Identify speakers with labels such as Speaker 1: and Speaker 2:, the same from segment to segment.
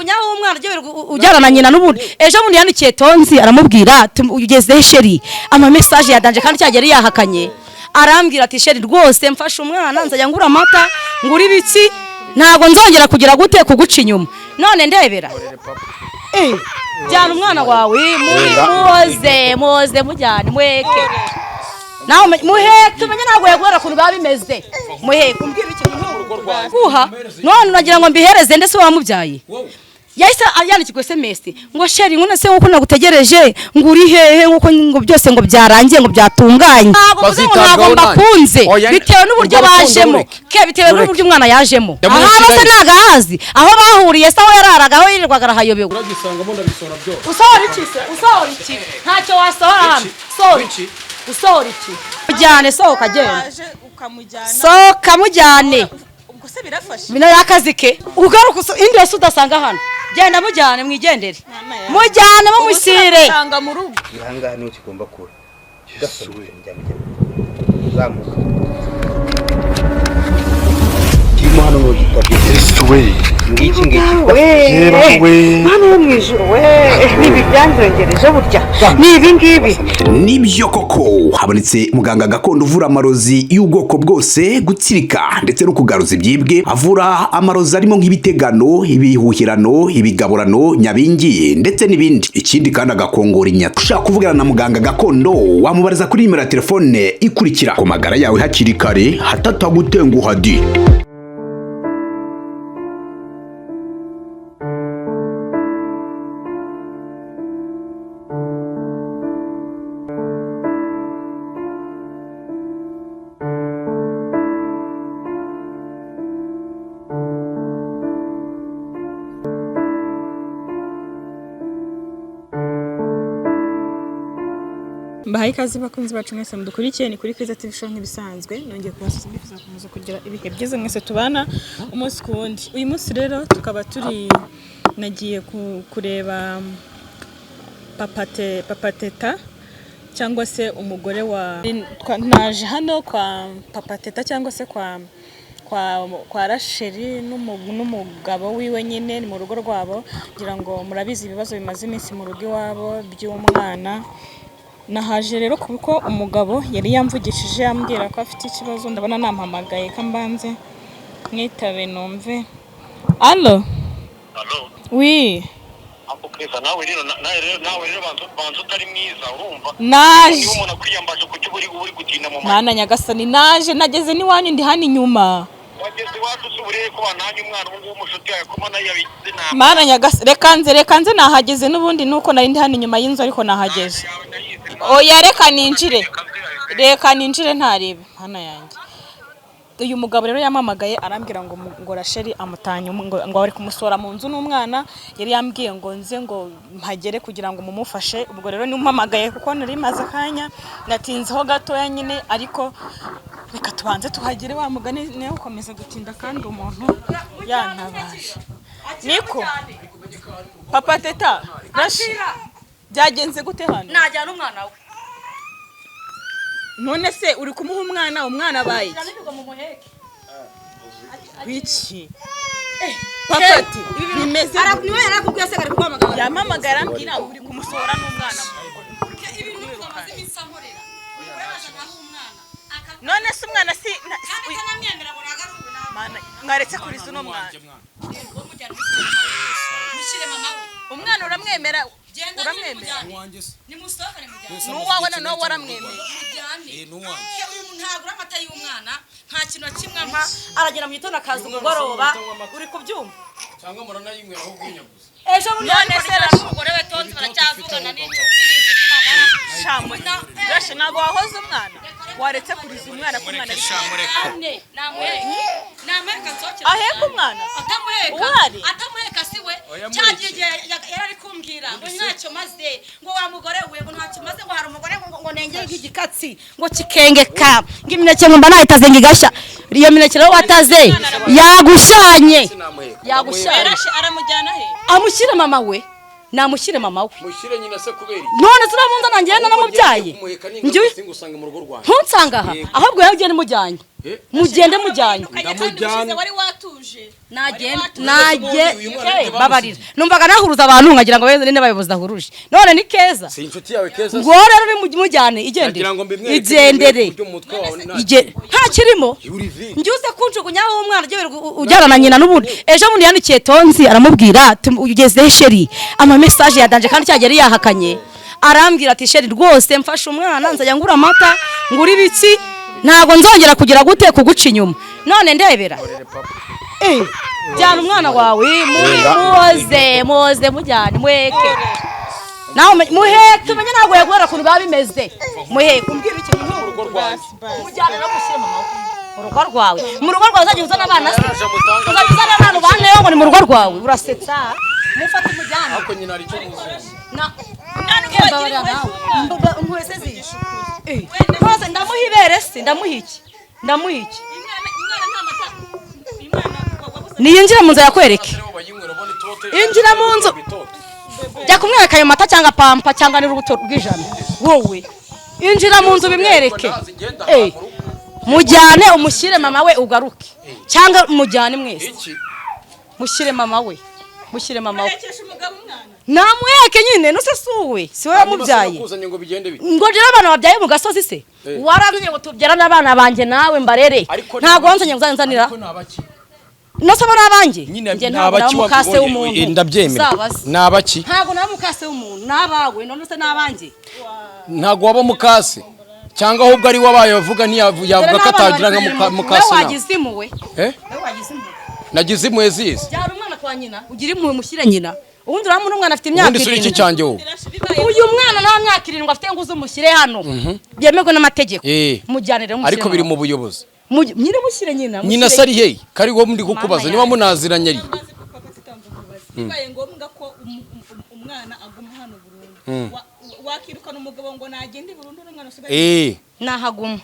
Speaker 1: Jugunyaho umwana ujye ujyana na nyina n'ubundi. Ejo bundi yandikiye Tonzi aramubwira, ugeze chéri, ama message ya danger, kandi cyagera yahakanye. Arambwira ati: "Chéri, rwose mfashe umwana, nzajya ngura amata, ngura ibiki, ntabwo nzongera kugira gute kuguca inyuma." None ndebera. Jyana umwana wawe muri muze muze mujyane muheke nawe muheke, umenye ntabwo yaguhera ukuntu biba bimeze. Muheke, umbwira iki guha none uragira ngo mbihereze? Ndetse wamubyaye yahise yandikirwa SMS ngo: "Chéri, ngo nase nkuko nagutegereje, ngo uri hehe, nkuko ngo byose ngo byarangiye, ngo byatunganye." Ntabwo mvuze ngo ntabwo
Speaker 2: Bazitabwaho nande?
Speaker 1: mbakunze.
Speaker 2: Oya,
Speaker 1: bitewe n'uburyo
Speaker 2: urwo rukundo
Speaker 1: bajemo
Speaker 2: rureke.
Speaker 1: ke, bitewe
Speaker 2: Rureke.
Speaker 1: n'uburyo umwana yajemo.
Speaker 2: Ndamuha
Speaker 1: Ahaba se
Speaker 2: Kigali.
Speaker 1: ntago ahazi aho bahuriye se, aho yararaga, aho yirirwaga arahayobewe.
Speaker 3: Uragisangamo, ndabisohora byose.
Speaker 1: Usohora iki se? Usohora iki? Ntacyo wasohora hano. Sohora iki? Usohora iki? Mujyane, sohoka, genda.
Speaker 4: Waje ukamujyana.
Speaker 1: Sohoka, mujyane.
Speaker 4: Ubwo se birafashe?
Speaker 1: Bino y'akazi ke, ugaruka indi yose udasanga hano. Genda, mujyane, mwigendere.
Speaker 4: Mama yawe.
Speaker 1: Mujyane, mumushyire.
Speaker 4: Usanga mu rugo.
Speaker 5: Ahangaha niho kigomba kuba gasamutse, njyana zamuka kirimo hano n'ugitabye.
Speaker 2: Yesu we!
Speaker 5: Ngiki ngiki.
Speaker 2: Yeba we!
Speaker 6: Mwana wo mu ijuru we, nibi byanjongereje burya ni ibi ngibi.
Speaker 7: Nibyo koko, habonetse muganga gakondo uvura amarozi y'ubwoko bwose, gutsirika ndetse no kugaruza ibyibwe. Avura amarozi arimo nk'ibitegano, ibihuhirano, ibigaburano, nyabingi ndetse n'ibindi. Ikindi kandi agakongora inyata. Ushaka kuvugana na muganga gakondo, wamubariza kuri nimero ya telefone ikurikira. Ku magara yawe hakiri kare hatatagutenguha di.
Speaker 4: Mbahaye ikaze bakunzi bacu mwese mudukurikiye, ni kuri Kwiza TV Show nk'ibisanzwe. Nongeye kubasubiza mbifuriza gukomeza kugira ibihe byiza mwese tubana umunsi ku wundi. Uyu munsi rero tukaba turi nagiye kureba Papa Teta cyangwa se umugore wa naje hano kwa Papa Teta cyangwa se kwa Rasheli n'umugabo wiwe nyine, ni mu rugo rwabo. Ngira ngo murabizi ibibazo bimaze iminsi mu rugo iwabo by'umwana. Nahaje rero kuko umugabo yari yamvugishije ambwira ko afite ikibazo. Ndabona nampamagaye, ko mbanze mwitabe numve. Allo?
Speaker 8: Allo?
Speaker 4: Oui.
Speaker 8: Ako Keza, nawe rero banza utari mwiza, urumva?
Speaker 4: Naje.
Speaker 8: Niba umuntu akwiyambaje, kuki uba uri gutinda mu
Speaker 4: Mana nyagasani, naje, nageze n'iwanyu, ndi hano inyuma.
Speaker 8: Wageze iwacu se uburere ko bananye umwana ubu ngubu, umushuti yawe ko mbona yabigize nabi?
Speaker 4: Mana nyagasani, reka nze, nahageze n'ubundi, nuko nari ndi hano inyuma y'inzu, ariko nahageze.
Speaker 8: Yawe ndayizi.
Speaker 4: Oya, reka ninjire ntarebe. Mana yanjye, uyu mugabo rero yampamagaye arambwira ngo Rasheli amutanye ngo bari kumusohora mu nzu n'umwana. Yari yambwiye ngo nze ngo mpagere kugira ngo mumufashe. Ubwo rero nimumpamagaye kuko nari maze akanya natinzeho gatoya nyine, ariko reka tubanze tuhagere. Wa mugani niwe ukomeza gutinda kandi umuntu yantabaje. Niko Papa Teta, Rashi, byagenze gute hano?
Speaker 1: Najyana umwana we.
Speaker 4: None se uri kumuha umwana? Umwana abaye iki? Wiki papa ati bimeze gute?
Speaker 1: Niwe yarakubwiye se ari kuguhamagara?
Speaker 4: Yampamagara ambwira ngo uri kumusohora n'umwana mu rugo.
Speaker 1: Ibintu bimaze iminsi ankorera, umugore waje agaha umwana.
Speaker 4: None se umwana si
Speaker 1: Kandi akanamwemera ngo ntabwo ari ubu nawe.
Speaker 4: Mana, mwaretse kuriza uno mwana.
Speaker 1: Mushyire mama we.
Speaker 4: Umwana uramwemera?
Speaker 1: Genda.
Speaker 4: Uramwemera?
Speaker 3: Uwanjye se?
Speaker 1: Nimusohokane, mujyane.
Speaker 4: N'uwawe noneho waramwemeye?
Speaker 1: Mujyane.
Speaker 3: Eh, n'uwanjye.
Speaker 1: Uyu muntu ntagura amata y'umwana, nta kintu na kimwe ampa. Aragera mu gitondo akaza umugoroba, uri kubyumva?
Speaker 3: Cyangwa muranayinywera aho bwinyaguza.
Speaker 1: Ejo bundi
Speaker 4: None
Speaker 1: ariko
Speaker 4: se
Speaker 1: ariko n'umugore we Tonzi baracyavugana, n'inshuti, n'inshuti magara.
Speaker 4: Shamwe Rashe, ntabwo wahoze umwana? Waretse kuriza umwana ko umwana ari
Speaker 1: Ane, namuheka, namuheka nsohokere.
Speaker 4: Aheka umwana?
Speaker 1: Atamuheka.
Speaker 4: Uhari?
Speaker 1: Atamuheka si we.
Speaker 3: Oya,
Speaker 1: Cya
Speaker 3: mureke.
Speaker 1: gihe yari ari kumbwira ngo ntacyo maze, ngo wa mugore we, ngo ntacyo maze, ngo hari umugore ngo nengere nk'igikatsi ngo kikengeka, ngo imineke ngo mba nayitaze ngo igashya. Iyo mineke rero wataze yagushyanye, yagushyanye.
Speaker 4: Rashe aramujyana he?
Speaker 1: Amushyire mama we, namushyire mama we.
Speaker 3: Mushyire nyina se kubera iki?
Speaker 1: None sinamunza nanjye naramubyaye.
Speaker 3: Kumuheka
Speaker 1: Njyewe
Speaker 3: n'ingaruka usanga mu rugo rwanjye.
Speaker 1: Ntunsanga aha. Ahubwo yawe ugenda umujyanye. Mugende mujyanye.
Speaker 3: Ndamujyana.
Speaker 4: Wari watuje.
Speaker 1: Nage babarira, numvaga nahuruza abantu nkagira ngo beze n'abayobozi ahuruje, none ni Keza.
Speaker 3: Si inshuti yawe Keza?
Speaker 1: Ngo rero nimujyane, igendere.
Speaker 3: Nagira ngo mbimwereke.
Speaker 1: Igendere.
Speaker 3: Uburyo mu mutwe wawe
Speaker 1: Nta kirimo.
Speaker 3: Uri vi.
Speaker 1: Njye kunjugunyaho umwana ujye ujyana na nyina. N'ubundi ejo bundi yandikiye Tonzi, aramubwira ugeze chéri, ama message ya danger, kandi cyagera yahakanye. Arambwira ati: "Chéri, rwose mfashe umwana, nzajya ngura amata, ngura ibiki, ntabwo nzongera kugira gute kuguca inyuma." None ndebera. Jyana umwana wawe muri muze muze mujyane, muheke nawe muheke, umenye ntabwo yaguhera ukuntu biba bimeze. Muheke, umbwira iki?
Speaker 3: Mu rugo rwanjye.
Speaker 1: Mujyane no mushyire mama we mu rugo rwawe. Mu rugo rwawe uzajya uzana abana se?
Speaker 3: Yaraje amutanga.
Speaker 1: Uzajya uzana abana ubaneyo ngo ni mu rugo rwawe? Urasetsa. Mufate umujyane.
Speaker 3: Ariko nyina hari icyo muzi.
Speaker 1: Na mbabarira nawe. Impuhwe se zishe? Rwose ndamuha ibere se? Ndamuha iki? Ndamuha iki?
Speaker 4: Umwana nta mata, umwana wabuze.
Speaker 1: Niyinjire mu nzu yakwereke.
Speaker 3: Aribo bayinywera, ubona itote.
Speaker 1: Injira mu nzu.
Speaker 3: Itoto.
Speaker 1: Jya kumwereka ayo mata cyangwa pampa cyangwa n'urubuto rw'ijana. Wowe injira mu nzu bimwereke. Mujyane umushyire mama we ugaruke, cyangwa mujyane mwese.
Speaker 3: Iki?
Speaker 1: Mushyire mama we, mushyire mama we.
Speaker 4: Rekesha umugabo umwana.
Speaker 1: Namuheke nyine, nuse si uwe? Si we wamubyaye?
Speaker 3: Kuzanye ngo bigende bite?
Speaker 1: Ngo rero abana babyaye mu gasozi se? Waranzanye ngo tubyarane abana banjye nawe mbarere.
Speaker 3: Ariko
Speaker 1: Ntabwo wanzanye ngo uzanzanira.
Speaker 3: Ariko ni abaki?
Speaker 1: Nose bo ni abanjye.
Speaker 3: Nyine
Speaker 1: Njye
Speaker 3: ni
Speaker 1: ntabwo naba
Speaker 3: abaki?
Speaker 1: mukase w'umuntu.
Speaker 3: Ndabyemera.
Speaker 1: Uzabaze.
Speaker 3: Ni abaki?
Speaker 1: Ntabwo naba mukase w'umuntu, ni abawe. None se ni abanjye?
Speaker 3: Ntabwo waba mukase, cyangwa ahubwo ari wabaye bavuga ntiyavuga
Speaker 1: Dore
Speaker 3: ko
Speaker 1: n'abana
Speaker 3: atagira
Speaker 1: bari
Speaker 3: nka
Speaker 1: kugira impuhwe.
Speaker 3: mukase
Speaker 1: Wowe
Speaker 3: nawe.
Speaker 1: wagize impuhwe?
Speaker 3: Eh?
Speaker 1: Wowe wagize impuhwe?
Speaker 3: Nagize impuhwe zizi.
Speaker 1: Byara umwana kwa nyina, ugira impuhwe, mushyire nyina. Ubundi urabona umwana afite imyaka
Speaker 3: Ubundi suri iki
Speaker 1: 7.
Speaker 3: cyanjye wowe?
Speaker 1: Uyu mwana nta myaka 7 afite ngo uze umushyire hano byemerwe n'amategeko. Mujyane rero, mushyire
Speaker 3: Ariko biri
Speaker 1: mama.
Speaker 3: mu buyobozi.
Speaker 1: Nyine mushyire nyina.
Speaker 3: Nyina
Speaker 1: Mushyire.
Speaker 3: se ari hehe? Kari wowe ndi kukubaza
Speaker 1: Mama
Speaker 3: niba
Speaker 1: yanjye.
Speaker 3: munaziranye ari.
Speaker 4: Amaze bibaye ngombwa ko umwana aguma hano burundu, wakirukana umugabo ngo nagende burundu n'umwana usigaye?
Speaker 1: Nahaguma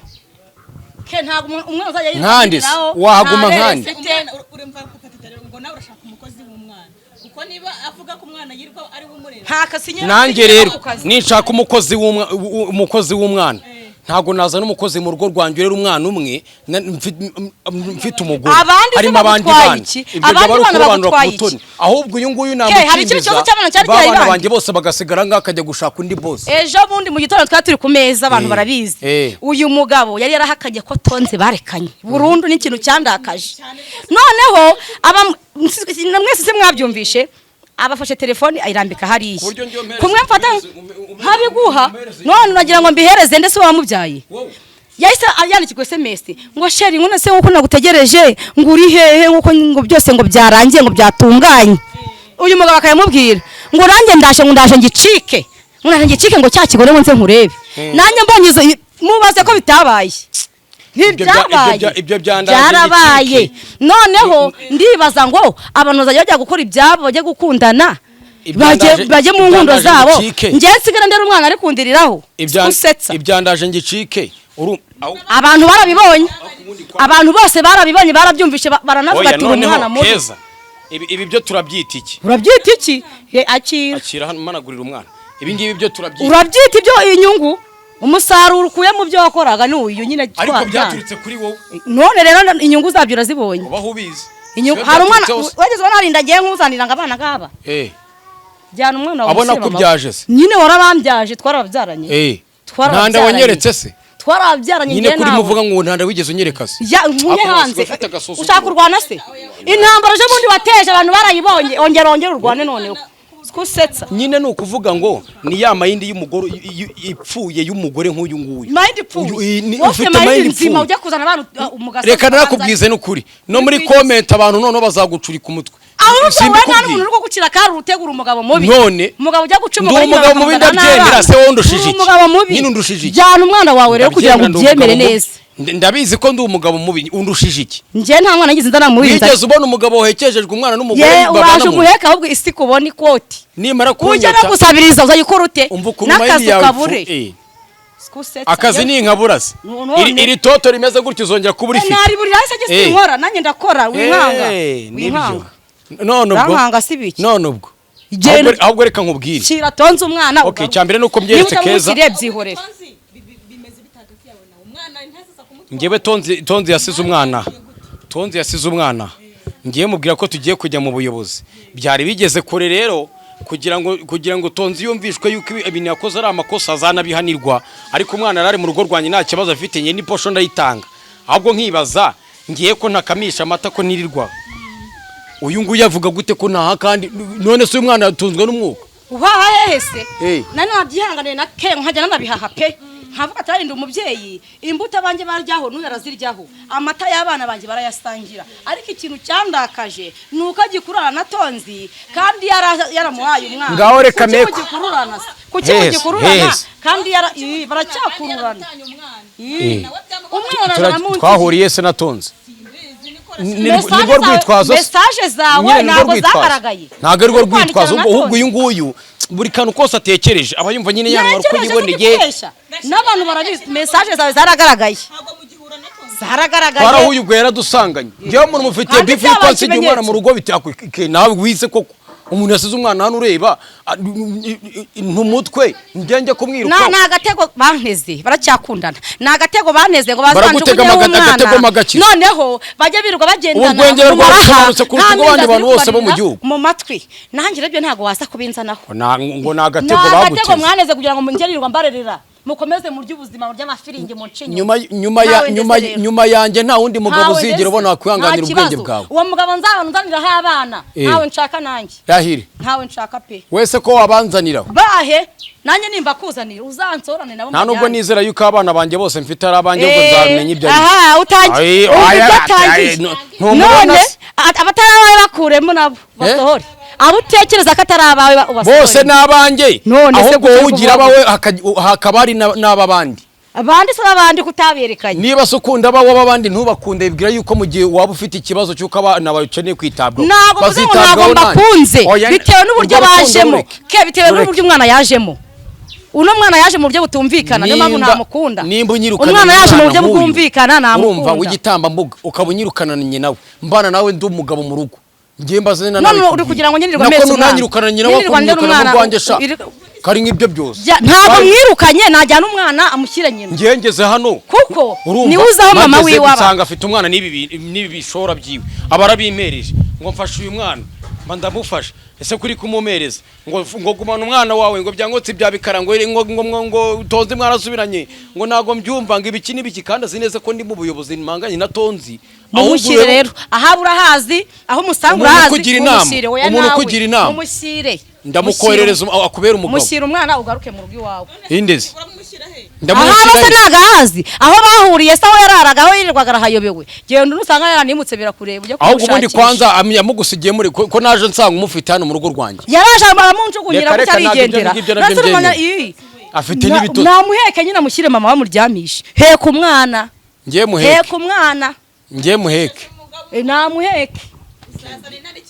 Speaker 1: ke, ntabwo umwana uzajya
Speaker 3: Nkande se?
Speaker 1: yirukiraho,
Speaker 3: Wahaguma
Speaker 1: nta bere
Speaker 3: nkande?
Speaker 1: mfite.
Speaker 4: Umwana urumva papa rero ngo nawe urashaka umukozi w'umwana, kuko niba avuga ko umwana yirirwa ari we umurera.
Speaker 1: Nta kasinya.
Speaker 3: Nanjye rero ninshaka umukozi umukozi w'umwana, ntabwo nazana umukozi mu rugo rwanjye urera umwana umwe mfite umugore
Speaker 1: Abandi se
Speaker 3: harimo abandi
Speaker 1: bagutwaye
Speaker 3: bana.
Speaker 1: iki?
Speaker 3: Ibyo
Speaker 1: Abandi
Speaker 3: byaba ari
Speaker 1: bana
Speaker 3: ukurobanura ku
Speaker 1: bagutwaye iki?
Speaker 3: butoni. Ahubwo uyu nguyu
Speaker 1: Ke, hari ikindi
Speaker 3: namukimbiza,
Speaker 1: kibazo cy'abana cyari
Speaker 3: ba bana
Speaker 1: gihari.
Speaker 3: banjye bose bagasigara ngaho, akajya gushaka undi boss.
Speaker 1: Ejo bundi mu gitondo twari turi ku meza, abantu barabizi. Uyu mugabo yari yarahakanye ko Tonze barekanye burundu, n'ikintu cyandakaje noneho mwese se mwabyumvishe, abafashe telefoni ayirambika hariya.
Speaker 3: Buryo njye umpereze-
Speaker 1: Kumwe mfata nkabiguha.
Speaker 3: Umpereze-
Speaker 1: None uragira ngo mbihereze ndetse wamubyaye?
Speaker 3: Wowe.
Speaker 1: Yahise yandikirwa SMS ngo: "Chéri, ngo nase nkuko nagutegereje, ngo uri hehe? Nkuko ngo byose ngo byarangiye, ngo byatunganye." Uyu mugabo akayamubwira ngo: "Nanjye ndaje, ngo ndaje ngicike, ngo ndaje ngicike, ngo cya kigore ngo nze nkurebe." Nanjye mbonye izo, mubaze ko bitabaye. Ntibyabaye?
Speaker 3: Ibyo byandaje
Speaker 1: Byarabaye.
Speaker 3: ngicike.
Speaker 1: Noneho ndibaza ngo abantu bazajya bajya gukora ibyabo, bajye gukundana, bajye bajye mu nkundo
Speaker 3: Ibyandaje
Speaker 1: zabo.
Speaker 3: ngicike.
Speaker 1: Njye nsigara ndera umwana ari kundiriraho. Usetsa.
Speaker 3: Ibyandaje ngicike.
Speaker 1: Abantu barabibonye, abantu bose barabibonye, barabyumvishe, baranavuga
Speaker 3: Oya,
Speaker 1: ati: "Uri
Speaker 3: noneho
Speaker 1: umwana mubi."
Speaker 3: Keza, ibi byo turabyita iki?
Speaker 1: Urabyita iki? Ye, akira.
Speaker 3: Akira hano, managurira umwana. Ibi ngibi byo turabyita?
Speaker 1: Urabyita ibyo inyungu, umusaruro ukuye mu byo wakoraga ni uyu nyine.
Speaker 3: Ariko
Speaker 1: Twajyana.
Speaker 3: byaturutse kuri wowe.
Speaker 1: None rero inyungu zabyo urazibonye.
Speaker 3: Ubaho ubizi.
Speaker 1: Inyungu
Speaker 3: Siyo
Speaker 1: hari umwana
Speaker 3: byaturutse hose.
Speaker 1: wageze ubona harinda agiye nk'uzanira ngo abana ngaba. Jyana umwana wawe
Speaker 3: Abona
Speaker 1: umushyire
Speaker 3: ko
Speaker 1: mama we.
Speaker 3: ubyaje se?
Speaker 1: Nyine warabambyaje, twarababyaranye. Twarababyaranye.
Speaker 3: Ntanda wanyeretse se?
Speaker 1: Twarababyaranye.
Speaker 3: Nyine
Speaker 1: Njye
Speaker 3: kuri
Speaker 1: nawe.
Speaker 3: muvuga ngo ntanda wigeze unyereka se?
Speaker 1: Ya nkunye
Speaker 3: Ako
Speaker 1: hanze.
Speaker 3: wasigaye ufite agasuzuguro.
Speaker 1: Ushaka kurwana se? Intambara ejo bundi wateje abantu barayibonye. Ongera, ongera urwane noneho kusetsa.
Speaker 3: Nyine ni ukuvuga ngo ni ya mind y'umugore ipfuye, y'umugore nk'uyu nguyu.
Speaker 1: Mind ipfuye?
Speaker 3: Uyu,
Speaker 1: Wowe ufite
Speaker 3: ufite
Speaker 1: mind
Speaker 3: mind
Speaker 1: nzima
Speaker 3: ipfuye.
Speaker 1: ujya kuzana abantu mu gasozi
Speaker 3: Reka
Speaker 1: ukabanza-
Speaker 3: narakubwize n'ukuri, no muri
Speaker 1: Wikwigiza.
Speaker 3: comment abantu noneho bazagucurika umutwe.
Speaker 1: Ahubwo wowe nta
Speaker 3: Simbikubwiye.
Speaker 1: n'umuntu uri kugucira akari, utegura umugabo mubi.
Speaker 3: None,
Speaker 1: umugabo ujya guca
Speaker 3: ndi
Speaker 1: umugore inyuma
Speaker 3: umugabo mubi,
Speaker 1: bakamuzana
Speaker 3: ndabyemera.
Speaker 1: n'abana.
Speaker 3: Se wowe undushije
Speaker 1: Uri
Speaker 3: iki?
Speaker 1: umugabo mubi.
Speaker 3: Nyine undushije iki?
Speaker 1: Jyana umwana wawe rero kugira ngo
Speaker 3: Ndabyemera, ndi
Speaker 1: ubyemere
Speaker 3: umugabo mubi.
Speaker 1: neza.
Speaker 3: Ndabizi ko ndi umugabo mubi. Undushije iki?
Speaker 1: Njye nta mwana ngize nzana mubi.
Speaker 3: Wigeze ubona umugabo wahekejejwe umwana n'umugore
Speaker 1: Ye
Speaker 3: babana
Speaker 1: uraje
Speaker 3: mu nzu?
Speaker 1: umuheka, ahubwo isi kubona ikoti.
Speaker 3: Nimara
Speaker 1: Ujya no
Speaker 3: kunyota
Speaker 1: gusabiriza uzajya ute?
Speaker 3: Umva ukuntu mind
Speaker 1: N'akazi
Speaker 3: yawe
Speaker 1: ukabure.
Speaker 3: Akazi ni inkabura se?
Speaker 1: None-
Speaker 3: Iri toto rimeze gutyo uzongera kuba urifite?
Speaker 1: Nariburira hasi ajye. Sinkora, nanjye ndakora. Winkanga.
Speaker 3: Nibyo.
Speaker 1: Winkanga.
Speaker 3: None ubwo
Speaker 1: Urankanga si biki?
Speaker 3: None ubwo
Speaker 1: Genda.
Speaker 3: Ahubwo reka nkubwire.
Speaker 1: Shira tonze umwana.
Speaker 3: Okay, icya mbere ni uko mbyeretse
Speaker 1: Niba
Speaker 3: Keza.
Speaker 1: utamushyiriye, byihorere.
Speaker 4: Tonzi, bimeze bite hagati yawe nawe? Umwana ntazaza kumutera.
Speaker 3: Ngewe Tonzi yasize umwana, Tonzi yasize umwana, ngiye mubwira ko tugiye kujya mu buyobozi. Byari bigeze kure rero kugira ngo Tonzi yumvishwe yuko ibintu yakoze ari amakosa, azanabihanirwa. Ariko umwana yari ari mu rugo rwanjye, nta kibazo afite, njye ni posho ndayitanga. Ahubwo nkibaza ngiye ko ntakamisha amata, ko nirirwa uyu nguyu avuga gute ko ntaha? Kandi none se uyu mwana yatunzwe n'umwuka?
Speaker 1: Uhaha hehe se?
Speaker 3: Eh.
Speaker 1: Nari nabyihanganiye na ke, nkajya nanabihaha pe, nkavuga ati arinda umubyeyi, imbuto abanjye baryaho n'uyu araziryaho, amata y'abana banjye barayasangira. Ariko ikintu cyandakaje ni uko agikururana na Tonzi kandi yaramuhaye umwana.
Speaker 3: Ngaho reka
Speaker 1: Kuki
Speaker 3: meko.
Speaker 1: mugikururana se? Kuki
Speaker 3: Heza,
Speaker 1: mugikururana
Speaker 3: heza.
Speaker 1: kandi baracyakururana? Ii. Umwana aramunsi.
Speaker 3: Twahuriye se na Tonzi? Nirwo rwitwazo se?
Speaker 1: Message zawe
Speaker 3: Nyine nirwo
Speaker 1: ntabwo
Speaker 3: rwitwazo.
Speaker 1: zagaragaye.
Speaker 3: Ntabwo arirwo
Speaker 1: Uri kwandikirana
Speaker 3: rwitwazo.
Speaker 1: na
Speaker 3: Ahubwo
Speaker 1: Tonzi.
Speaker 3: uyu nguyu buri kantu kose atekereje aba yumva nyine yantwara uko
Speaker 1: Ntekereje
Speaker 3: yiboneye.
Speaker 1: kubeshya. N'abantu barabizi, message zawe zaragaragaye, zaragaragaye.
Speaker 3: Twarahuye, ubwo yaradusanganye. Njyewe umuntu mufitiye
Speaker 1: Kandi
Speaker 3: beef yuko
Speaker 1: byabaye
Speaker 3: ansigiye umwana
Speaker 1: ikimenyetso.
Speaker 3: mu rugo bitakwike nawe wize koko. Umuntu yasize umwana hano ureba ntumutwe njye njye kumwiruka.
Speaker 1: Ni agatego banteze, baracyakundana, ni agatego banteze ngo
Speaker 3: Baragutega
Speaker 1: bazajugunyeho
Speaker 3: agatego
Speaker 1: umwana.
Speaker 3: magakira.
Speaker 1: Noneho bajye birirwa bagendana
Speaker 3: Urwengero
Speaker 1: mu
Speaker 3: rwawe
Speaker 1: maraha,
Speaker 3: rusobanutse kuruta
Speaker 1: nta
Speaker 3: urw'abandi
Speaker 1: minda
Speaker 3: bantu
Speaker 1: ziri
Speaker 3: bose bo mu
Speaker 1: kubarira
Speaker 3: gihugu.
Speaker 1: mu matwi. Nanjye rero ibyo ntabwo waza kubinzanaho.
Speaker 3: Ngo ni
Speaker 1: Ni
Speaker 3: agatego
Speaker 1: agatego
Speaker 3: baguteze.
Speaker 1: mwaneze kugira ngo ngerirwa mbarerera, mukomeze murye ubuzima, murye amafiringi mu ncinyo.
Speaker 3: Nyuma ya
Speaker 1: Ntawe
Speaker 3: nyuma
Speaker 1: ndeze rero.
Speaker 3: Nyuma yanjye nta wundi mugabo
Speaker 1: Ntawe
Speaker 3: uzigera
Speaker 1: ndeze.
Speaker 3: ubona wakwihanganira
Speaker 1: Nta
Speaker 3: ubwenge
Speaker 1: kibazo.
Speaker 3: bwawe.
Speaker 1: Uwo mugabo nzaba nzaniraho abana, ntawe nshaka nanjye.
Speaker 3: Rahire.
Speaker 1: Ntawe nshaka pe.
Speaker 3: Wese ko wabanzanira.
Speaker 1: Bahe nanjye nimba kuzanira uzansorane nabo
Speaker 3: Nta nubwo
Speaker 1: mujyane.
Speaker 3: nizera yuko abana banjye bose mfite ari abanjye, ubwo nzamenya ibyo ari byo.
Speaker 1: Aha utangiye
Speaker 3: Ai,
Speaker 1: ubu
Speaker 3: aya,
Speaker 1: ibyo
Speaker 3: ai,
Speaker 1: atangiye.
Speaker 3: ntumubona
Speaker 1: None
Speaker 3: se?
Speaker 1: abatari abawe bakuremo nabo basohore, abo utekereza ko atari abawe ubasohore.
Speaker 3: Bose ni abanjye.
Speaker 1: None se
Speaker 3: Ahubwo
Speaker 1: kuki
Speaker 3: wowe ugira
Speaker 1: kuvuga?
Speaker 3: abawe, hakaba hari n'ab'abandi.
Speaker 1: Abandi se abandi kutaberekanye?
Speaker 3: Niba se ukunda abawe, ab'abandi ntubakunde, bibwira yuko mu gihe waba ufite ikibazo cy'uko abana bawe ukeneye kwitabwaho,
Speaker 1: Ntabwo mvuze ngo ntabwo
Speaker 3: bazitabwaho nanjye.
Speaker 1: mbakunze.
Speaker 3: Oya,
Speaker 1: Bitewe n'uburyo
Speaker 3: urwo rukundo
Speaker 1: bajemo
Speaker 3: rureke.
Speaker 1: ke, bitewe
Speaker 3: Rureke.
Speaker 1: n'uburyo umwana yajemo. Uno mwana yaje mu buryo butumvikana, niyo mpamvu ntamukunda.
Speaker 3: Nimba unyirukana
Speaker 1: Umwana yaje mu buryo
Speaker 3: nk'uyu,
Speaker 1: bwumvikana,
Speaker 3: urumva,
Speaker 1: namukunda.
Speaker 3: w'igitambambuga, ukaba unyirukana nawe, mbana nawe ndi umugabo mu rugo, njye mbaze na
Speaker 1: None
Speaker 3: nawe
Speaker 1: uri kugira ngo nyirirwa
Speaker 3: nako
Speaker 1: mpetse umwana.
Speaker 3: nunanyirukana nyina
Speaker 1: Nyirirwa ndera
Speaker 3: wakumwirukana mu
Speaker 1: umwana,
Speaker 3: rwanjye sha, kari nk'ibyo byose.
Speaker 1: Ntabwo
Speaker 3: Bari-
Speaker 1: mwirukanye, najyana umwana amushyire nyina.
Speaker 3: Njye ngeze hano,
Speaker 1: Kuko
Speaker 3: urumva,
Speaker 1: niwe uzi aho mama
Speaker 3: mageze
Speaker 1: wiwe aba.
Speaker 3: nsanga afite umwana n'ibi bishora byiwe, aba arabimpereje ngo mfashe uyu mwana, mba ndamufasha. Ese kuri kumumereza ngo gumana umwana wawe, ngo byangotse ibya bikara, ngo Tonzi mwarasubiranye, ngo ntago mbyumva, ngo ibiki n'ibiki, kandi azi neza ko ndi mu buyobozi mpanganye na Tonzi. Ahubwo
Speaker 1: Mumushyire rero ahaba urahazi, aho umusanga
Speaker 3: Umuntu
Speaker 1: urahazi.
Speaker 3: ukugira inama,
Speaker 1: Mumushyire, oya,
Speaker 3: umuntu
Speaker 1: nawe.
Speaker 3: ukugira inama.
Speaker 1: Mumushyire.
Speaker 3: Ndamukoherereza akubera umugabo.
Speaker 1: Mushyire umwana ugaruke mu rugo iwawe.
Speaker 3: Indezi.
Speaker 1: Ahaba se ntago ahazi aho bahuriye se, aho yararaga, aho yirirwaga arahayobewe. Genda unusanga yaranimutse, birakureba, ujye
Speaker 3: Ahubwo ubundi
Speaker 1: kumushakisha.
Speaker 3: kwanza yamugusigiye muri ko naje nsanga umufite hano mu rugo rwanjye.
Speaker 1: Yaraje aramunjugunyira
Speaker 3: Reka,
Speaker 1: gutya,
Speaker 3: reka, ntabwo ibyo
Speaker 1: arigendera.
Speaker 3: ngibyo nabyo
Speaker 1: Nase urumva
Speaker 3: mbyemera.
Speaker 1: ii.
Speaker 3: Afite n'ibitotsi.
Speaker 1: Namuheke nyine, amushyire mama bamuryamishe. Heka umwana.
Speaker 3: Ngiye muheke.
Speaker 1: Heka umwana.
Speaker 3: Ngiye muheke.
Speaker 1: Namuheke,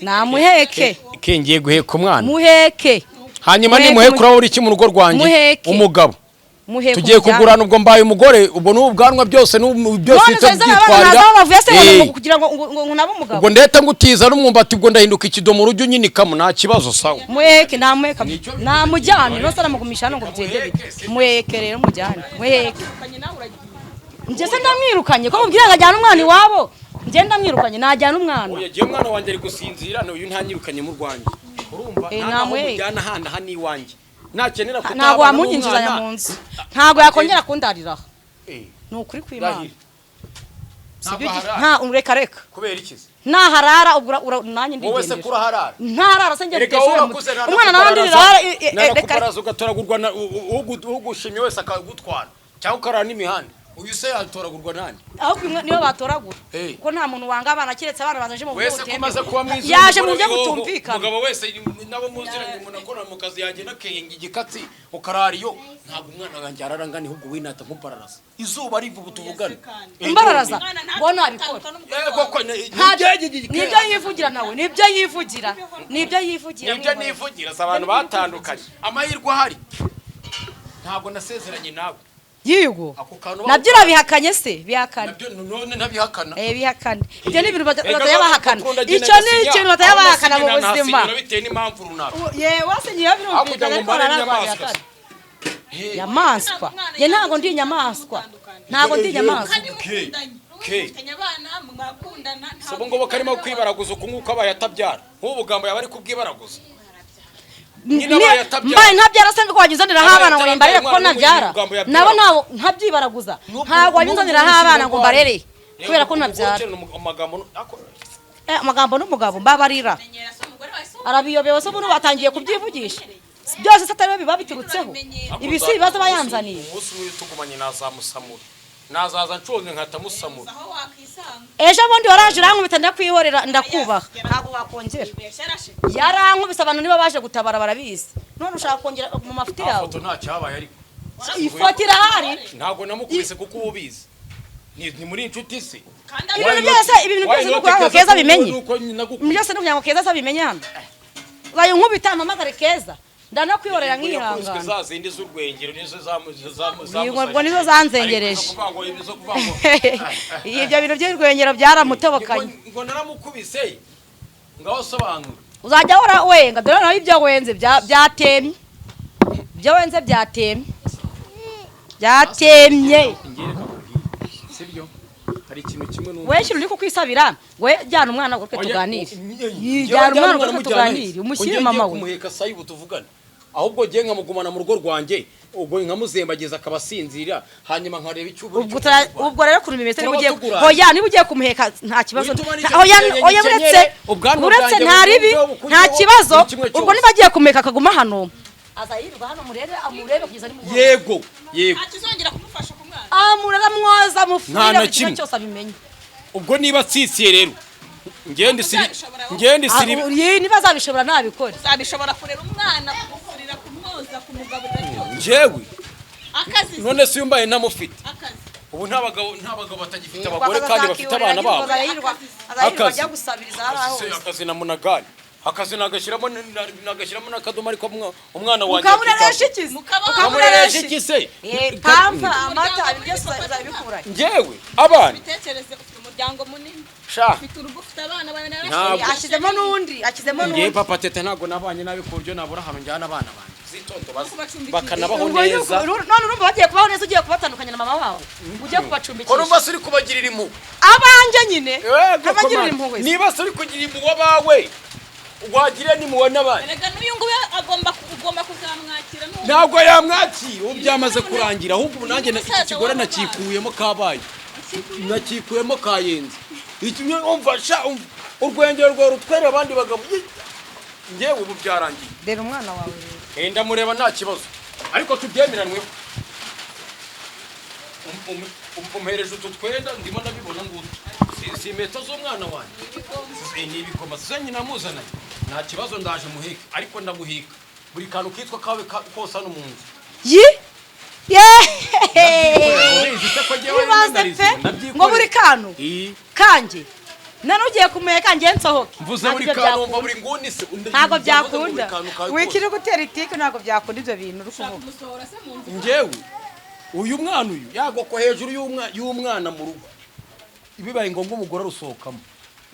Speaker 1: namuheke.
Speaker 3: Ke ngiye guheka umwana.
Speaker 1: Muheke.
Speaker 3: Hanyuma
Speaker 1: Muheke,
Speaker 3: nimuheke urabura iki mu rugo rwanjye?
Speaker 1: Muheke.
Speaker 3: Umugabo
Speaker 1: Muheke
Speaker 3: tugiye
Speaker 1: umujyane.
Speaker 3: kugurana, ubwo mbaye umugore, ubwo n'ubu bwanwa byose n'ubu byose
Speaker 1: None
Speaker 3: uhita
Speaker 1: se zana abana,
Speaker 3: byitwarira.
Speaker 1: ntazi aho bavuye se, ngo kugira ngo nabe umugabo.
Speaker 3: Ubwo ndahita ngutiza n'umwumbati, ubwo ndahinduka ikidomoro ujye unyinikamo, nta kibazo, sawa.
Speaker 1: Muheke, namuheka, namujyane. Nose aramugumisha hano ngo bigende bite? Muheke rero mujyane, muheke. Njye se ndamwirukanye ko mubwira ngo ajyane umwana iwabo? Njye ndamwirukanye? Najyana umwana.
Speaker 3: Oya, giye umwana wanjye ari gusinzira, uyu ntanyirukanye mu rwanjye, urumva, nta naho
Speaker 1: Namuheke.
Speaker 3: mujyana handi aha ni iwanjye, nakenera
Speaker 1: Ntabwo
Speaker 3: kutabana
Speaker 1: wamunyinjizanya
Speaker 3: n'umwana.
Speaker 1: mu nzu, ntabwo yakongera kundarira. Ni ukuri kw'Imana.
Speaker 3: Rahira.
Speaker 1: Sibyo
Speaker 3: Ntabwo aharara.
Speaker 1: Nta, reka reka.
Speaker 3: Kubera iki se?
Speaker 1: Naharara ubwo nanjye
Speaker 3: Wowe se
Speaker 1: ndigendera.
Speaker 3: kuraharara?
Speaker 1: Ntarara se njye?
Speaker 3: Erega
Speaker 1: Mutesha
Speaker 3: wowe
Speaker 1: uriya
Speaker 3: urakuze.
Speaker 1: umwana nawe ndirira reka reka.
Speaker 3: Narakubaraza ugatoragurwa na ugushimye wese akagutwara, cyangwa ukarara n'imihanda. Uyu se yatoragurwa nande?
Speaker 1: Ahubwo imwe niyo batoragura, kuko nta muntu wanga abana keretse abana baje mu buryo
Speaker 3: Wese ko umaze
Speaker 1: butemewe.
Speaker 3: kuba mwiza,
Speaker 1: Yaje mu
Speaker 3: umugore
Speaker 1: buryo
Speaker 3: w'ihoho,
Speaker 1: butumvikana.
Speaker 3: Umugabo wese nabo muziranye, umuntu akora mu kazi yagenda akenga igikatsi ukarara iyo. Ntabwo umwana wanjye ararangana, ahubwo winata nkubararaza izuba riva ubu tuvugana.
Speaker 1: Imbararaza ngo nabikora.
Speaker 3: Koko
Speaker 1: Nibyo yivugira nawe, nibyo yivugira, nibyo yivugira.
Speaker 3: Nibyo nivugira si abantu batandukanye, amahirwe ahari ntabwo nasezeranye nawe.
Speaker 1: Yigo.
Speaker 3: Ako kantu
Speaker 1: Nabyo urabihakanye se? Bihakane.
Speaker 3: Nabyo none ntabihakana.
Speaker 1: Bihakane, ibyo ni ibintu
Speaker 3: Erega
Speaker 1: batajya bahakana.
Speaker 3: bakunda agenda
Speaker 1: Icyo ni
Speaker 3: agasinya,
Speaker 1: ikintu batajya
Speaker 3: aho
Speaker 1: bahakana mu
Speaker 3: nasinya
Speaker 1: buzima.
Speaker 3: nahasinyura bitewe n'impamvu runaka.
Speaker 1: Yewe, wasinyiye
Speaker 3: Aho kugira
Speaker 1: birumvikana,
Speaker 3: ngo
Speaker 1: ariko
Speaker 3: mbare
Speaker 1: arararwa
Speaker 3: inyamaswa.
Speaker 1: bihakane. Inyamaswa? Njye ntabwo ndi inyamaswa. Ntabwo ndi inyamaswa.
Speaker 4: Kandi mukundanye, mufitanye abana, mwakundana.
Speaker 3: Si ubu ngubu karimo kwibaraguza uku nguku, abaye atabyara nk'ubu bugambo yaba ari kubwibaraguza nyine. Abaye atabyara.
Speaker 1: Mbaye ntabyara se, ngo wajya
Speaker 3: Abaye
Speaker 1: abana ngo mbarere kuko
Speaker 3: atarabyaye umwana
Speaker 1: ntabyara?
Speaker 3: n'ubu yabyara.
Speaker 1: Nabo ntabwo nkabyibaraguza. Ntabwo wajya unzaniraho abana ngo mbarere kubera ko ntabyara.
Speaker 3: Amagambo
Speaker 1: Amagambo n'umugabo mbabarira.
Speaker 4: Menyera se umugore wawe se?
Speaker 1: Arabiyobewe se? Ubu batangiye kubyivugisha byose se, atari we biba biturutseho? Ibi si ibibazo aba yanzaniye.
Speaker 3: Umunsi umwe tugumanye nazamusamura, nazaza nshonje nkatamusamura.
Speaker 4: Aho wakisanga.
Speaker 1: Ejo bundi waraje urankubita, ndakwihorera, ndakubaha, ntabwo wakongera.
Speaker 4: Ibeshya yarashe.
Speaker 1: Yarankubise, abantu niba baje gutabara barabizi. None ushaka kongera mu mafuti
Speaker 3: Nta
Speaker 1: yawe?
Speaker 3: foto, nta cyabaye ariko.
Speaker 1: Ifoto irahari.
Speaker 3: Ntabwo namukubise kuko uba ubizi, ni muri inshuti se.
Speaker 4: Kandi
Speaker 1: Ibintu byose, ibintu byose ni ukugira ngo Keza abimenye. Ibintu byose ni ukugira ngo Keza abimenye. Hano uzaye unkubita, mpamagare Keza, ndanakwihorera nkihangana.
Speaker 3: Za zindi z'urwengero nizo
Speaker 1: Ubwo nizo zanzengereje.
Speaker 3: Izo kuvuga ngo
Speaker 1: Ibyo bintu by'urwengero byaramutobokanye.
Speaker 3: Ngo naramukubise, ngaho sobanura.
Speaker 1: Uzajya uhora wenga, dore nawe ibyo wenze byatemye, ibyo wenze byatemye, byatemye.
Speaker 3: Ngereka kubwira, sibyo? Hari ikintu kimwe numva.
Speaker 1: We shyira uri kukwisabira, we jyana umwana ngo tuganire. Jyana umwana ngo tuganire, umushyire mama we.
Speaker 3: Kumuheka sayi ubu tuvugana, ahubwo ngiye nkamugumana mu rugo rwanjye, ubwo nkamuzembagiza akaba asinzira, hanyuma nkareba icyo ubu.
Speaker 1: Ubwo rero ukuntu bimeze, niba
Speaker 3: Turaba
Speaker 1: ugiye
Speaker 3: tuguranye.
Speaker 1: Hoya, niba ugiye kumuheka nta kibazo.
Speaker 3: Uhita ubona icyo
Speaker 1: Hoya.
Speaker 3: gitenge
Speaker 1: Hoya,
Speaker 3: gikenyere,
Speaker 1: uretse
Speaker 3: ubwanwa
Speaker 1: uretse
Speaker 3: bwanjye
Speaker 1: nta ribi,
Speaker 3: bukunzeho, bukunzeho,
Speaker 1: nta kibazo.
Speaker 3: buri kimwe
Speaker 1: Ubwo
Speaker 3: cyose.
Speaker 1: niba agiye kumuheka akaguma hano, aza yirirwa hano, murebe, amurebe kugeza nimugoroba.
Speaker 3: Yego.
Speaker 4: Ntakizongera kumufasha ku mwana.
Speaker 1: Amurera, mwoza,
Speaker 3: Nta
Speaker 1: mufurire,
Speaker 3: na
Speaker 1: buri kimwe
Speaker 3: kimwe.
Speaker 1: cyose abimenye.
Speaker 3: Ubwo niba atsitsiye rero, ngende siri
Speaker 4: Uzabishobora wowe?
Speaker 3: ngende siri.
Speaker 1: Niba azabishobora nabikore.
Speaker 4: Uzabishobora kurera umwana, kumufurira, kumwoza, kumugaburira, byose?
Speaker 3: Njyewe?
Speaker 4: Akazi.
Speaker 3: None se mbaye ntamufite?
Speaker 4: Akazi.
Speaker 3: Ubu nta bagabo batagifite abagore kandi bafite abana babo.
Speaker 1: Azayirirwa
Speaker 3: Akazi.
Speaker 1: ajya gusabiriza hariya
Speaker 3: Akazi
Speaker 1: hose.
Speaker 3: Akazi na munagari, akazi nagashyiramo n'akadomo, ariko umwana wanjye
Speaker 1: Ukamureresha iki se?
Speaker 3: Ukamureresha iki se?
Speaker 1: Pampa, amata, ibi byose uzabikura.
Speaker 3: Njyewe abana
Speaker 4: Bitekereze, ufite umuryango munini,
Speaker 3: sha
Speaker 4: ufite urugo, ufite abana bawe.
Speaker 3: Ntabwo.
Speaker 1: Ashyizemo n'undi, ashyizemo
Speaker 3: Ngewe
Speaker 1: n'undi.
Speaker 3: papa tete, ntabwo nabanye nabi ku buryo nabura ahantu njyana abana banjye zitondo
Speaker 4: Kubacumbikira.
Speaker 3: bakanabaho
Speaker 1: Ubwo
Speaker 3: neza.
Speaker 1: None urumva bagiye kubaho neza, ugiye kubatandukanya na mama wabo, ugiye
Speaker 3: Ko
Speaker 1: kubacumbikisha.
Speaker 3: numva se uri kubagirira impuhwe?
Speaker 1: Abanjye nyine
Speaker 3: Yego,
Speaker 1: nkabagirira
Speaker 3: komanda.
Speaker 1: impuhwe.
Speaker 3: Niba se uri kugira impuhwe abawe, wagira n'impuhwe n'abandi.
Speaker 4: Erega n'uyu nguyu agomba ugomba kuzamwakira n'uwo.
Speaker 3: Ntabwo yamwakira, ubu byamaze kurangira. Ahubwo ubu nanjye iki
Speaker 4: Umusaza
Speaker 3: kigore
Speaker 4: w'abana.
Speaker 3: nakikuyemo, kabaye nakikuyemo kayenze. Iki umva sha, umva urwengero rwawe rutwerera abandi bagabo. Njyewe ubu byarangiye.
Speaker 1: Reba umwana wawe rero.
Speaker 3: Ndamureba nta kibazo, ariko tubyemeranweho. Umpereje utu twenda, ndimo ndabibona ngutu. Si impeta z'umwana wanjye? Ni ibikoma se nyina amuzananye? Nta kibazo, ndaje muheke, ariko ndamuheka buri kantu kitwa kawe kose hano mu nzu.
Speaker 1: Yi yeee!
Speaker 3: Urabizi se ko njyewe
Speaker 1: Ibaze
Speaker 3: narize,
Speaker 1: pe!
Speaker 3: ndabyikorera.
Speaker 1: Ngo buri kantu
Speaker 3: Ii,
Speaker 1: kanjye? None ugiye kumuheka ngiye nsohoke?
Speaker 3: Mvuze
Speaker 1: Ntabwo
Speaker 3: buri
Speaker 1: ibyo
Speaker 3: kantu,
Speaker 1: byakunda.
Speaker 3: mva buri nguni se
Speaker 1: Ntabwo
Speaker 3: ndavuze ngo buri
Speaker 1: byakunda.
Speaker 3: kantu kawe kose.
Speaker 6: Wikiri gutera itike, ntabwo byakunda ibyo bintu uri kuvuga.
Speaker 4: Kumusohora se mu nzu?
Speaker 3: Njyewe uyu mwana uyu yagwa hejuru y'umwana mu rugo, bibaye ngombwa umugore arusohokamo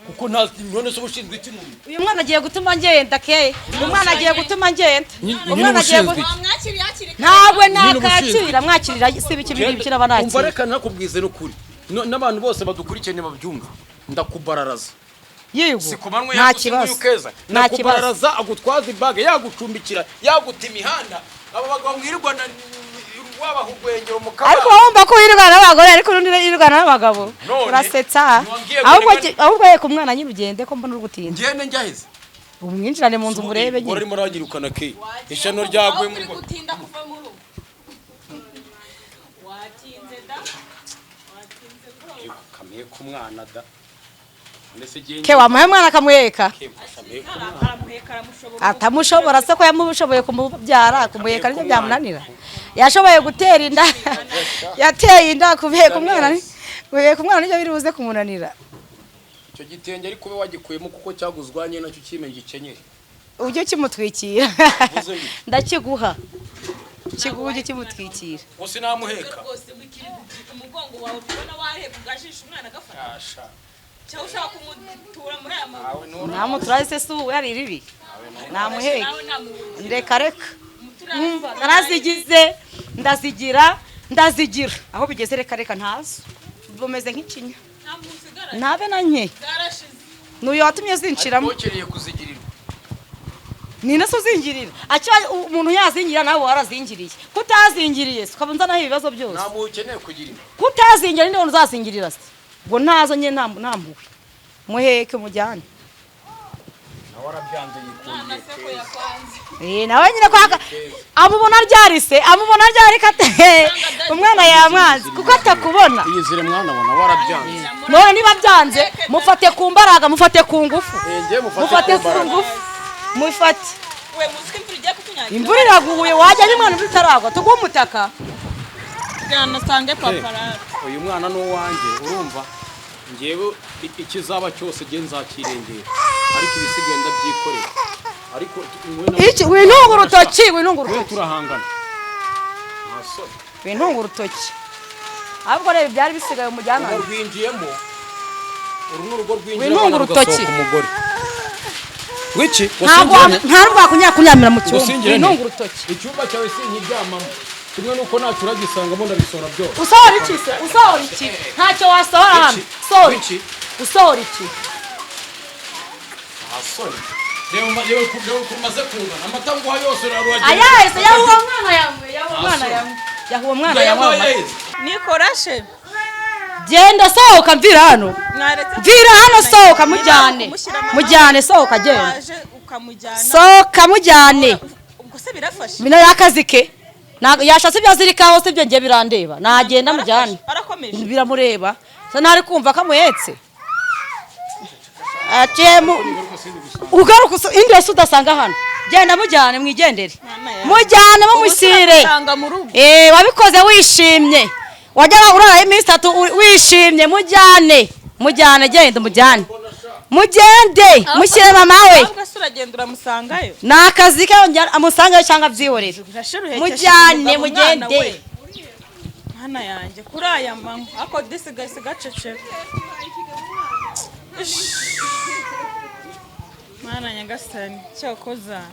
Speaker 3: kuko nta. None se ubushinzwe iki mu rugo?
Speaker 1: Uyu mwana agiye gutuma ngenda ke, umwana agiye gutuma ngenda.
Speaker 3: Nyine
Speaker 1: Umwana agiye
Speaker 3: ubushinzwe iki?
Speaker 4: Wamwakiriye hakiri kare.
Speaker 1: Ntabwo
Speaker 3: Nyine ubushinzwe.
Speaker 1: nakakira, mwakirira si ibiki biri ibiki naba
Speaker 3: Umva,
Speaker 1: nakira.
Speaker 3: reka nakubwize n'ukuri. N'abantu bose badukurikiye ntibabyumva, ndakubararaza.
Speaker 1: Yego.
Speaker 3: Si ku manywa
Speaker 1: Nta
Speaker 3: yagusiga
Speaker 1: kibazo.
Speaker 3: uyu keza.
Speaker 1: Nta kibazo.
Speaker 3: Ndakubararaza, agutwaza ibage, yagucumbikira, yaguta imihanda, aba bagabo mwirirwana wabaha urwengero mu kabari.
Speaker 1: Ariko wumva ko wirwana n'abagore, ariko urundi yirwana n'abagabo.
Speaker 3: None,
Speaker 1: Urasetsa.
Speaker 3: ntiwambwiye ngo
Speaker 1: Ahubwo ahubwo yeka umwana nyine ugende, ko mbona uri gutinda.
Speaker 3: Ngende njyaheze?
Speaker 1: Umwinjirane mu nzu murebe
Speaker 3: Umugore
Speaker 1: nyine.
Speaker 3: arimo aranyirukana ke, ishyano ryaguye mu
Speaker 4: Uri
Speaker 3: rugo.
Speaker 4: gutinda kuva mu rugo, watinze da, watinze rwose.
Speaker 3: Kamiye k'umwana da. Ndetse igihe
Speaker 1: Ke wamuhaye umwana akamuheka?
Speaker 3: Kamiye k'umwana.
Speaker 4: Aramuheka, aramushobora.
Speaker 1: Atamushobora se? Ko yamushoboye kumubyara, kumuheka nibyo byamunanira? Yashoboye gutera inda, yateye inda, kuheka umwana guheka umwana nibyo biri buze kumunanira?
Speaker 3: Icyo gitenge ariko ube wagikuyemo kuko cyaguzwanye nacyo, kimenye gikenyere.
Speaker 1: Ujye ukimutwikira.
Speaker 3: Uvuze ngo?
Speaker 1: Ndakiguha, kiguha, ujye ukimutwikira.
Speaker 3: Gusa namuheka.
Speaker 4: Rwose wikiri umugongo wawe, ubona wareba ugajisha umwana agafata,
Speaker 3: Asha.
Speaker 4: cyangwa ushaka kumutura muri aya maguru?
Speaker 1: Namuturaye se? Si ubu yari ribi, namuheka.
Speaker 4: Nawe namuwugira.
Speaker 1: Reka, reka. Umva, narazigize, ndazigira. Ndazigira aho bigeze, reka reka ntazo, bumeze nk'ikinya, ntabe na nke. N'uyu watumye zinshiramo.
Speaker 3: Ukeneye kuzigirirwa.
Speaker 1: Ni naso zingirira akiba umuntu yazingira, nawe warazingiriye, kutazingiriye se ukaba unzanaho ibibazo byose.
Speaker 3: Nta muntu ukeneye kugirirwa.
Speaker 1: Kutazingira ninde uzazingirira se? Ubwo ntazo nye, nta mpuhwe. Muheke mujyane.
Speaker 3: Nawe arabyanze, yikundiye keza.
Speaker 1: Eh, nawe nyine kwaka amubona ryari se? Amubona ryari kate umwana yamwanze kuko atakubona?
Speaker 3: Iyizire mwana wa, nawe arabyanze.
Speaker 1: None niba byanze, mufate ku mbaraga, mufate ku ngufu.
Speaker 3: Eh, njye mufate
Speaker 1: mufate
Speaker 3: ku
Speaker 1: ku
Speaker 3: mbaraga.
Speaker 1: ngufu, mufate.
Speaker 4: We muzi ko imvura igiye kutunyagira.
Speaker 1: Imvura iraguye, wajya n'umwana imvura itaragwa tuguhe umutaka.
Speaker 4: Bwanasange papa rara.
Speaker 3: Uyu mwana ni uwanjye, urumva? Ngewe ikizaba cyose nge nzakirengera, ariko ibisigaye ndabyikorera, ariko
Speaker 1: Iki? Wintunga urutoki, wintunga
Speaker 3: we
Speaker 1: urutoki.
Speaker 3: Turahangana, nta soni.
Speaker 1: Wintunga urutoki ahubwo reba ibyari bisigaye umujyana.
Speaker 3: Urugo rwinjiyemo, uru ni urugo rwinjira
Speaker 1: Wintunga
Speaker 3: abana
Speaker 1: urutoki.
Speaker 3: rugasohoka umugore wiki.
Speaker 1: Ntabwo nta rwakunyakunyamira mu cyumba.
Speaker 3: Usingire nte?
Speaker 1: Wintunga urutoki.
Speaker 3: Icyumba cyawe sinkiryamamo, kimwe nuko ntacyo uragisangamo, ndabisohora byose.
Speaker 1: Usohora iki se? Usohora iki? Ntacyo wasohora hano. Usohora iki?
Speaker 3: Wiki.
Speaker 1: Usohora iki?
Speaker 3: Nta soni, reba reba reba ukuntu umaze kungana, amata nguha yose uraruhagira.
Speaker 1: Ayahise yahuwa mwana yamwe, yahuwa mwana yamwe, yahuwa mwana yamwe.
Speaker 4: Nikorashe.
Speaker 1: Genda, sohoka, mvira hano.
Speaker 4: Mwaretse.
Speaker 1: Mvira hano, sohoka, mujyane. Mujyane, sohoka, genda.
Speaker 4: Waje ukamujyana.
Speaker 1: Sohoka, mujyane.
Speaker 4: Ubwo se birafashe?
Speaker 1: Bino yakazi ke. Yashatse ibyo azirikaho se, ibyo ngiye birandeba? Nagenda mujyane.
Speaker 4: Arakomeje.
Speaker 1: Biramureba se? Ntari kumva ko amuhetse Aciye ugaruka indi yose udasanga hano. Genda, mujyane, mwigendere.
Speaker 4: Mwana yanjye.
Speaker 1: Mujyane, mumusire.
Speaker 4: Usanga mu rugo.
Speaker 1: Eh, wabikoze wishimye, wajyaga urara iminsi 3 wishimye. Mujyane, mujyane, genda mujyane, mugende mushyire mama we.
Speaker 4: Ahubwo se uragenda uramusangayo?
Speaker 1: Ni akazi ke, yongera amusangeyo cyangwa abyihorere.
Speaker 4: Rasheli uhekesheje
Speaker 1: Mujyane,
Speaker 4: umugabo umwana
Speaker 1: mugende.
Speaker 4: we. Mwana yanjye, kuri aya manywa ako disi gaceceka. Mwana nyagasani, cyokoza.